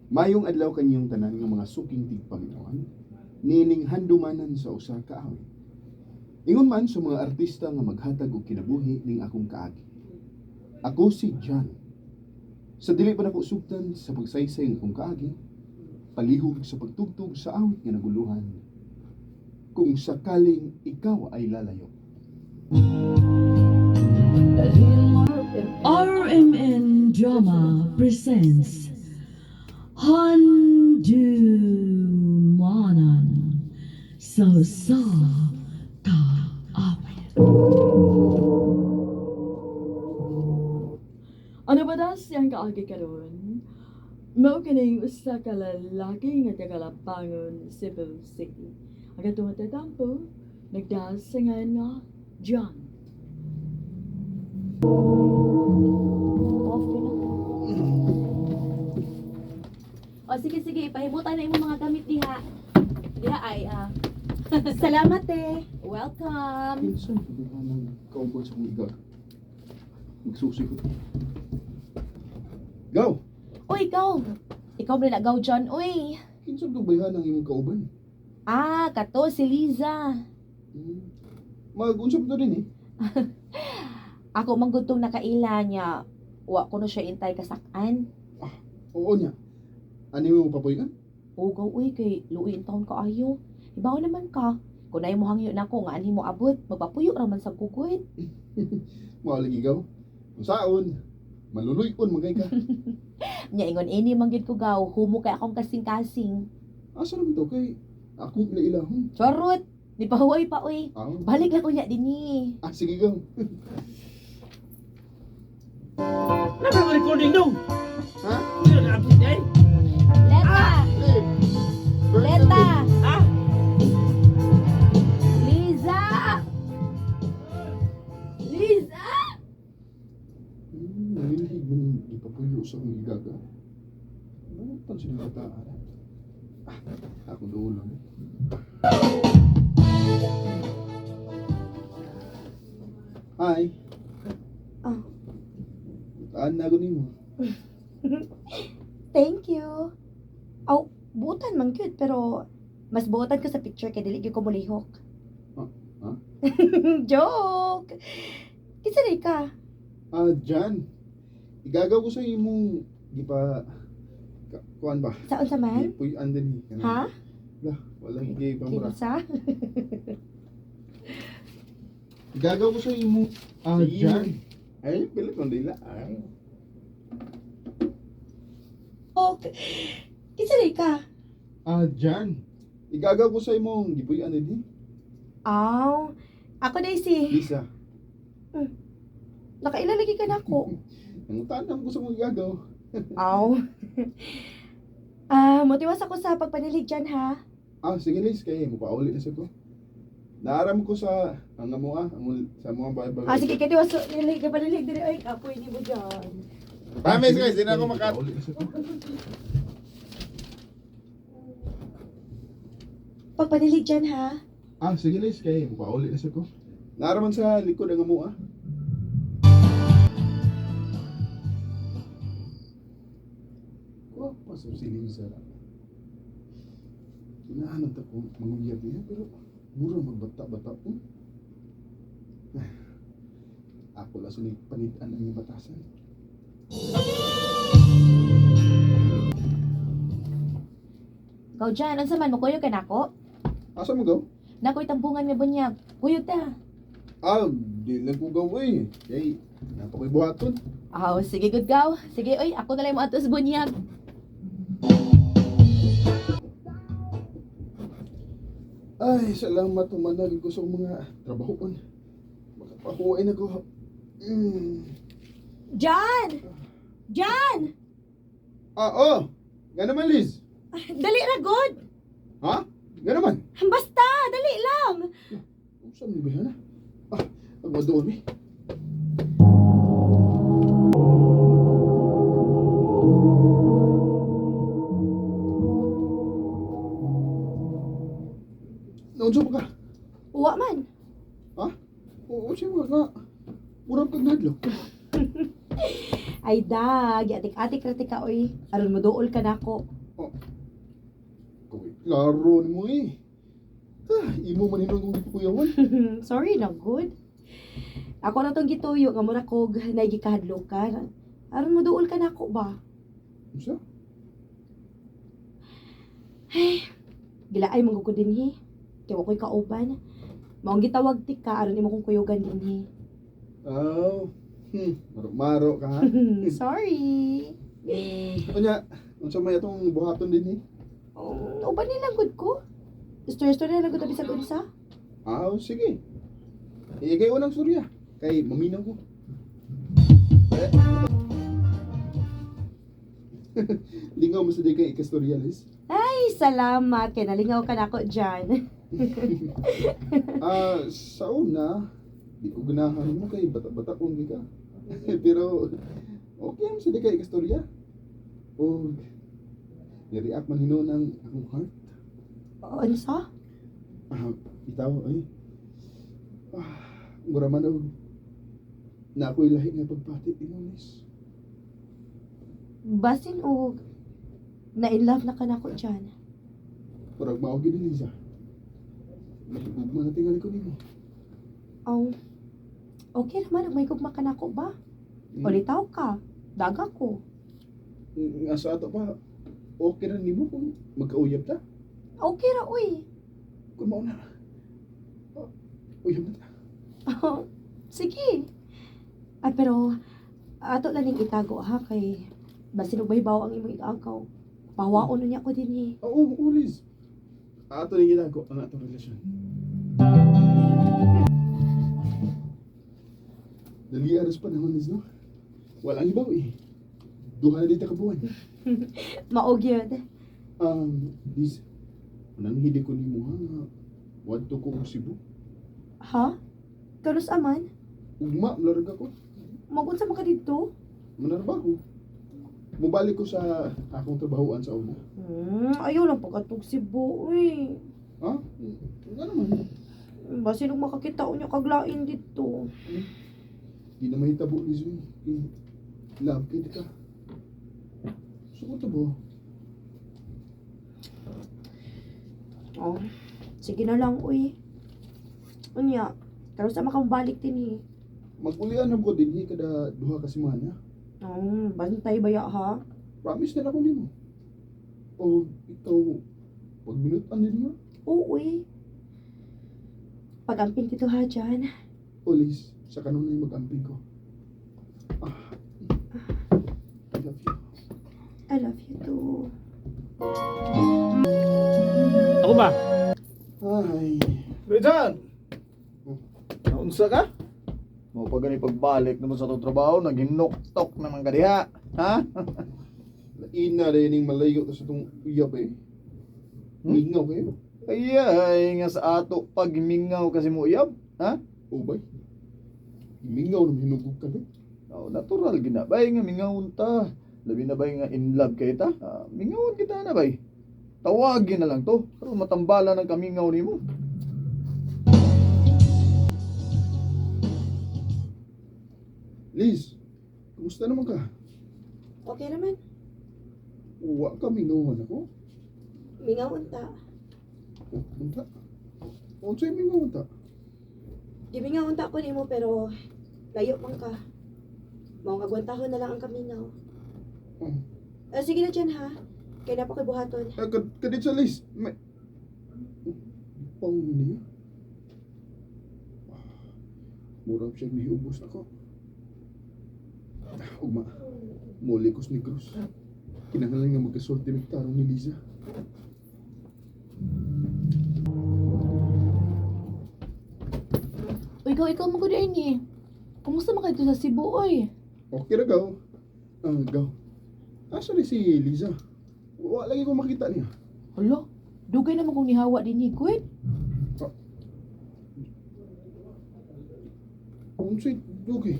Mayong adlaw kanyong tanan nga mga suking tigpaminawan, niining handumanan sa usa ka awit. Ingon man sa mga artista nga maghatag og kinabuhi ning akong kaagi. Ako si John. Sa dili pa nako sugtan sa pagsaysay ng akong kaagi, palihog sa pagtugtog sa awit nga naguluhan. Kung sakaling ikaw ay lalayo. RMN Drama presents Handumanan sa Usa Ka Awit. Ano ba das siyang kaagi karon? Mao kining usa ka lalaki nga taga Labangon, Cebu City. Ang katong tatampo, nagdahas sa ngalan nga John. Off yun na. O sige sige, pahimutan na imong mga gamit diha. Diha ay ah. Salamat eh. Welcome. Minsan, hindi ka nang kauban sa kong igag. Magsusi ko. Go! Uy, ikaw. Ikaw man nagaw John, uy. Kinsa dubayhan ang imong kauban? Ah, kato si Liza. Mag-unsap na rin eh. Ako man gud tong nakaila niya. Wa ko no siya intay kasakan. Oo niya. Ano mo papuyan? Ugaw uy kay luoy in taon kaayo. Ibaw naman ka. Kung naay mo hangyo nako nga anhi mo abot, magpapuyo ra man sa gugod. Mao lagi gaw. Unsaon? Maluluy-on magay ka. Nya ingon ini man gyud ko gaw, humo kay akong kasing-kasing. Asa naman to kay akong ila-ilahon. Charot. Ni pahuway pa uy. Ah, Balik lang unya dinhi. ah sige gaw. Napa mo recording dong? Ha? Hindi na update eh. Leta! Eh, Leta! Ha? Liza! Liza! Nangilhig mo ning ipapuyo sa akong igaga. Ano sila bataan? Ah, akong dulo. Hi. Ah. Taan na ako nimo. Thank you. Aw, buotan man cute pero mas buotan ko sa picture kay dili gyud ko mulihok. Ah, ah? Joke. Kinsa day ka? Ah, Jan. Igagaw ko sa imong gipa kuan ba? Sa unsa man? Gipuy-an din eh. Ha? Lah, walang gay pamura. Kinsa? Igagaw ko sa imong ah, Sige. Jan. Ay, pilit kong dila. Ay. Okay. Kinsa day ka? Ah, Jan. Igagaw ko sa imong gipuy-an din eh. Aw, ako day si Lisa. Nakaila lagi ka nako. Nangutan ko sa mong igagaw. Aw. Ah, motiwas ako sa pagpanilig dyan ha. Ah, sige Liz, kay mo pauli na sa ko. Naaram ko sa ang amo ah, ang sa mga bahay Ah, sige, kay tiwas nilig ka panilig diri ay kapoy ni mo dyan. Promise guys, di na ako makat. Pauli na sa ko. Pagpanilig dyan ha. Ah, sige Liz, kay mo pauli na sa ko. Naaraman sa likod ang amo ah. Ko, pasok si Liza. Hinahanap ta ko manguyab niya pero mura magbata-bata ko. Ah, ako lang sa panitan ang batasan. Ikaw dyan, unsa man mo kuyog ka nako? Asa mo gaw? Nakoy tambungan nga bunyag. Kuyog ta. Ah, di lang ko gaw eh. Kay, napakoy buhaton. Aw, sige good gaw. Sige oy, ako na lang mo atos bunyag. Ay, salamat humanagin ko sa mga trabahoon. Makapahuwain ako. John! John! Ah, oh! Nga naman, Liz. Dali ra god. Ha? Nga naman. Basta, dali lang. Saan mo ba yan, ah? Ah, agwa doon eh. Naunsa pa ka? Uwa man. Ha? Oo, siya nga. Murang kag nahadlok. Ay da, giatik-atik ra tika oy. Aron mo duol ka nako. Oh. Kuy, klaro ni mo eh. Ah, imo man hinon kong gikuyawan. Sorry na good. Ako na tong gituyo nga mura kog nagikahadlokan. Aron mo duol ka nako ba? Unsa? Gilaay man gud ko dinhi. Kay wa ko'y kauban. Maong gitawag ti ka aron imo kong kuyugan dinhi. Aw. Maro-maro ka ha. Sorry. Unya, unsa may atong buhaton dinhi? Oh, uban nilang gud ko. Istorya-istorya lang gud ta bisag unsa. Aw, sige. Ikay unang surya. Kay maminaw ko. Eh. Lingaw mo sa di kay ikastorya, Liz. Ay, salamat kay nalingaw ka nako diyan. Ah, sa una, di ko ganahan mo kay bata-bata kung di ka. Pero okay ang sa di kay ikastorya. O nireact man hinuon ang akong heart. Unsa? Ah, bitaw ay. Ah, mura man og na ako'y lahi nga pagpati imo, Liz. Basin og na in love na ka nako diyan. Murag mao gid ni Liza. Mahigugma na tingali ko nimo. Oh. Okay naman, may gugma ka nako ba? Ulitaw ka. Daga ko. Nga sa ato pa, okay ra nimo kung magkauyab ta. Okay ra uy. Kung mao na. Ah, uyab na ta. Sige. Ay, pero ato lang ning itago ha kay basin og bahibaw ang imong igaagaw. Pawaon na niya ko dinhi. Oo, oo, Liz. Ato ning ginagawa ang atong relasyon. Dali aras pa naman, Liz, no? Walang ibaw eh. Duha na dito kabuan. Maog yun. Liz, unang hindi ko nimo ha nga wadto ko og Cebu. Ha? Kanus aman? Ugma, malarag ako. Magunsa man ka didto? Manarbaho. Mubalik ko sa akong trabahoan sa una. Ayaw lang pagkatug Cebu, uy. Ha? Nga naman. Basin og makakita niya kaglain didto. Di na mahitabo, Liz. Eh. Eh, love kid ka. Suko to ba? Oh, sige na lang, uy. Unya, karon sa makabalik dinhi. Mag-ulian ko din eh, kada duha ka semana. Oh, bantay baya ha? Promise na lang ako nimo. O ikaw, pag minutan din nga. Oo, uy. Pag-amping dito ha, dyan. O Liz, sa kanunay mag-amping ko. Ah, I love you. I love you too. Ako ba? Ay, Richard! Naunsa ka? Mo pa gani pagbalik naman sa itong trabaho, naghinuktok naman ka diha. Ha? lain na rin yung malayo ta sa itong uyab eh. Hmm? Mingaw kayo. Ay, ay, nga sa ato pagmingaw kasi mo uyab. Ha? O bay, mingaw na hinugog ka din. Oh, natural gina bay nga mingawon ta. Labi na bay nga in love kay ta. Ah, mingawon kita na bay. Tawagin na lang to. Pero matambala ng kamingaw nimo. Liz, kumusta naman ka? Okay naman. Uwa ka, mingawan ako. Mingaw unta. O, unta. Unsa'y mingawan ta? Gimingaw unta ko nimo pero layo man ka. Maong agwantahon na lang ang kamingaw. Oh. Eh, sige na dyan ha. Kaya na pa ko'y buhaton. Ah, kadit sa Liz. May... Pang niya. Ah, murag siya nihiubos ako. Ah, ugma. Muli ko sa Negros. Kinahanglan nga magkasulti mig tarong ni Liza. Uy, ikaw, ikaw mo gud eh. Kumusta man kayo sa Cebu, oy? Okay ra gaw. Ah, gaw. Asa ni si Liza? Wa lagi ko makita niya. Hala, dugay naman kong nihawa din ni Gwen. Unsay dugay?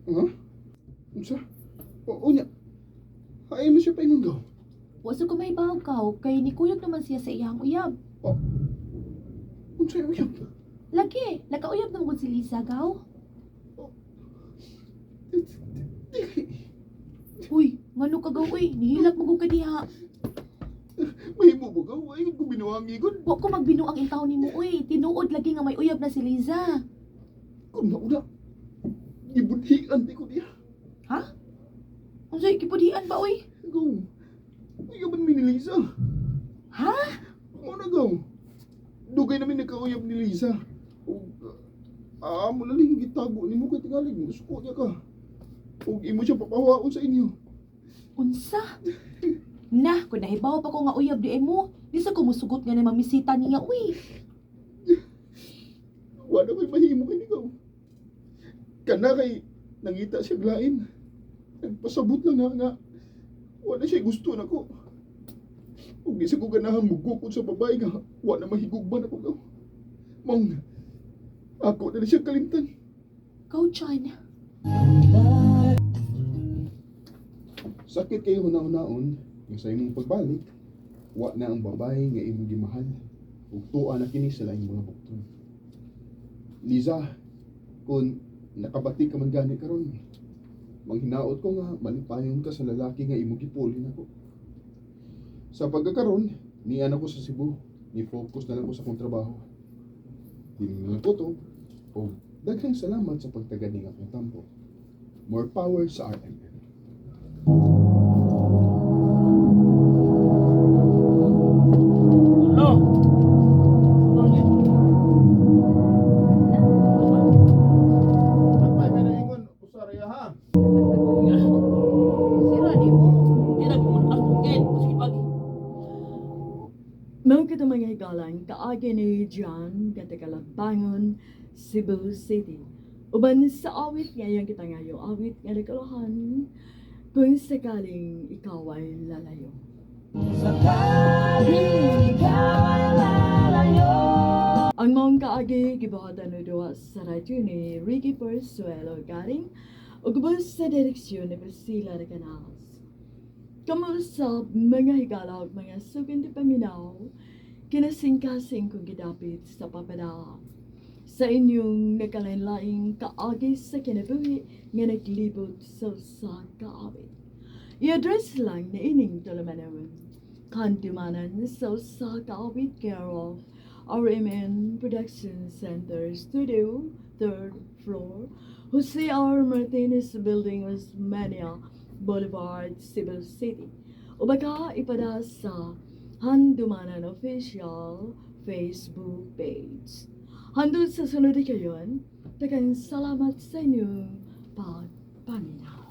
Ha? Unsa? O unya. Ay mo siya paingon gaw. Wa sa ko may ka kay nikuyog naman siya sa iyang uyab. Unsay uyab? Lagi, nakauyab naman gud si Lisa gaw. Dili. Uy, ngano kagaw uy. Nihilak mo gud ka diha. Mahimo mo gaw, ay ko binuangi gud. Wa ko magbinuang intaw nimo uy. Tinuod lagi nga may uyab na si Liza. Kung nauna, gibudhian di ko niya. Unsay gipudhian ba uy? Gaw, uyaban mi ni Liza. Ha? Mo na gaw. Dugay namin nagkauyab ni Liza. Ug mo na lang gitago nimo kay tingali musuko niya ka. Ug imo siya papahawaon sa inyo. Unsa? Na, kung nahibaw pa ko nga uyab di ay mo, di sa ko musugot nga na mamisita niya uy. Wala ko'y mahimo kay ikaw. Kana kay nangita siya lain. Nagpasabot lang na nga. Wala siya gusto nako. Ug di sa ko ganahan mugukod sa babae nga wa na mahigugban ako gaw. Mong ako na siya kalimtan. Go, John. Sakit kayo hunahunaon nga sa imong pagbalik, wa na ang babae nga imong gimahal ug tuwa na kini sa laing mga bukton. Liza, kung nakabati ka man gani karon, manghinaot ko nga malipayon ka sa lalaki nga imong gipuli nako. Sa pagkakaron, nian ako sa Cebu, ni focus na lang ko sa akong trabaho. Di na lang ko to, ug daghang salamat sa pagtagad ning akong tampo. More power sa RMN. Ano? Ano ni? Napay may naingon usarya ha. Sira ni mo. Di na kung ako sige pag. Mao kita mga higalan kaagi ni John Katakalabangon, Cebu City. Uban sa awit ngayon kita ngayo awit nga nagkalahan kung sakaling ikaw ay lalayo. Ang maong kaagi gibuhatan og duha sa radyo ni Ricky Persuelo Garing ug ubos sa direksyon ni Priscilla de Canales. Kamusta mga higala ug mga sugin di paminaw, kinasingkasing kong gidapit sa papadala. Sa inyong nakalain-laing kaagi sa kinabuhi nga naglibot sa usa ka awit. I-address lang na ining tulumanon. Kandumanan sa usa ka awit care of RMN Production Center Studio, third floor, Jose R. Martinez Building, Osmania Boulevard, Cebu City. O baka ipada sa Handumanan Official Facebook page. Handun sa sunod kayon, daghang salamat sa inyong pagpaminaw.